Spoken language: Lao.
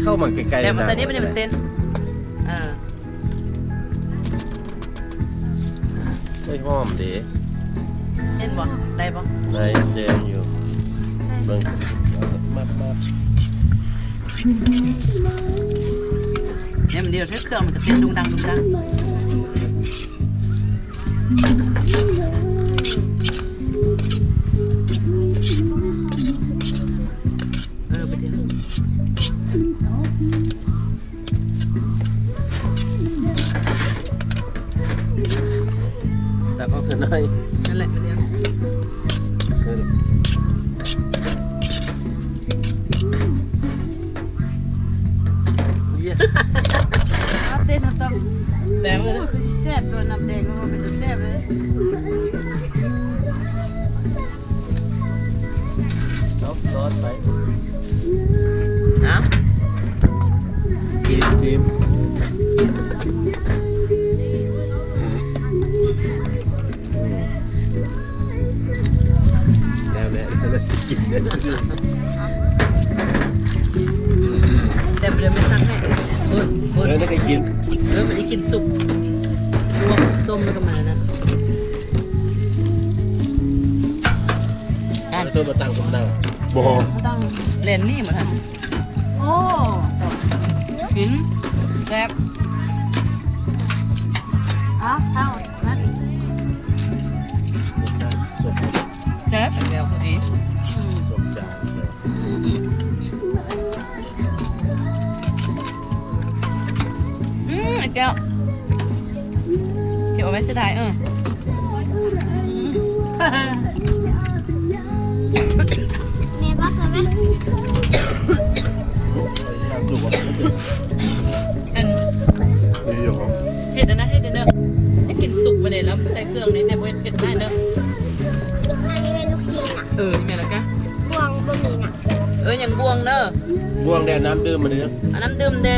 ເຂົ້າມາໃກ້ໆ ແບບວ່າໃສ່ນີ້ມັນເຕັ້ນ ເອີ ໄດ້ຫອມເດ້ ເຫັນບໍ່? ໄດ້ບໍ່? ໄດ້ແຈ້ງຢູ່ ເບິ່ງ ມັບໆ ແນວມັນດຽວເທື່ອເຄື່ອງມັນກະເຕັ້ນດຸງດັງດຸງດັງ. ເອີ ໄປດຽວ ຕັກອອກເທື່ອໜ້ອຍ ນັ້ນແຫຼະ ໄປດຽວ ເອີ ເຢ້ຍ ເອົາເຕັ້ນ ນ້ຳຕົ້ມ ແດງເລີຍ ໂອ້ຍ ຄືຊິແຊບ ຕົວນ້ຳແດງມັນເປັນຕາແຊບເລີຍ. ເອົາຊອດໄປ ເອົາ ຊີມ ຊີມ ແລ້ວແຫຼະ ແລ້ວຊິກິນເດ້ ແຕ່ບໍ່ໄດ້ແມ່ນຕັກໃຫ້ ເອີ ເອີ ນັ້ນກະກິນ ເອີ ມັນໄດ້ກິນຊຸບ ລວກຕົ້ມແລ້ວກະມານັ້ນ ອ່ະ ເອົາໂຊດມາຕັ້ງກັບໜ້າ ບໍ່ ມາຕັ້ງ ແລ່ນໜີມາທັນ ໂອ້ ກິນ ແຊບ ເອົາ ເອົາ ນັ້ນ ລົດຊາດສົມ ແຊບ ແລ້ວພໍດີ ອືມ ສົມຈານ ອືມ ອືມ ອືມ ໄອ້ແກ້ວ ເກັບເອົາໄວ້ເສຍດາຍ ເອີ ອືມ ແມ່ບໍ່ເຄີຍໄໝ? ອັນ ເຮັດອັນນັ້ນ ເຮັດອັນເດີ ໃຫ້ກິນສຸກມາເດ້ ແລ້ວໃສ່ເຄື່ອງນີ້ ແຕ່ບໍ່ເຮັດເຜັດຫຼາຍເດີ ອັນນີ້ແມ່ນລູກຊີ້ນນະ ເອີ ແມ່ນລະກະ ບ່ວງບໍ່ມີນະ ເອີ ຍັງບ່ວງເດີ ບ່ວງແດ່ ນ້ຳດື່ມມາເດີ ເອົານ້ຳດື່ມແດ່.